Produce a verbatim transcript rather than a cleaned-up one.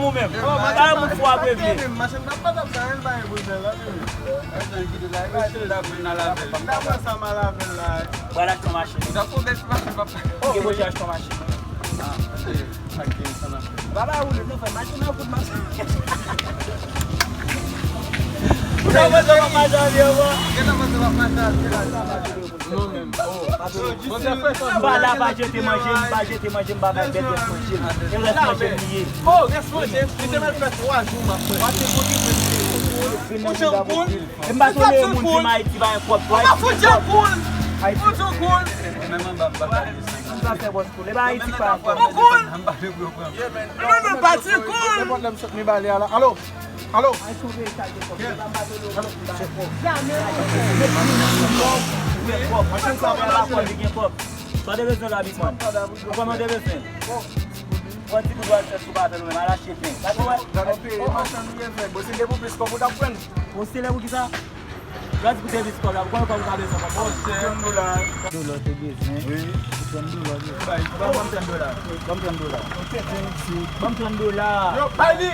Ou menm. Bagay moun fou ap revye. Machin pa pa tap sa, pa gen pou l fè la. Machin la vin nan lavel. Nan sa m a lavel la. Pral achte yon machin. Ou ta pwomèt machin papa. Ou gen pwojè achte yon machin. Ah, ok. Sa gen sa nan. Baba ou le nou fè machin nan kout machin. Ou ta mande yon machin an vye, bro. Ou ta mande yon machin an vye la. M pa la pa jete manje, m pa jete manje, m pa bay bèt rès manje. E rès manje m li ye. Oh, rès manje, m te mèt fè twa jou m ap manje. Fouti yon koul. E m pa sonje yon moun di m Ayiti pa gen kòb. Fouti yon koul. Fouti yon koul. Menm anba m pa ta di sa. M pa fè bòs koul. E pa Ayiti pa gen kòb. Yon koul. Menm anba m pa di koul. Nenpòt lè m sot mi bale a la. Alo. Alo. Sa w te bezwen la, Big Man? Ou konn ou te bezwen? Pran ti bout wòl fè sou papèl ou menm, al achte pen. Gade wè. Gade peyi machann nou ye fè. Bon, se de pou plis kòb ou t ap pran. Bon, se lè pou kisa? Gad pou te plis kòb la, ou konn kòb ou ta bezwen konprann. Bon, se yon dola. Dola ou te bezwen. Wi. Ou pran dola ou bezwen. Bay, ban m trant dola. Ban m trant dola. Ban m trant dola. Yo, bay li.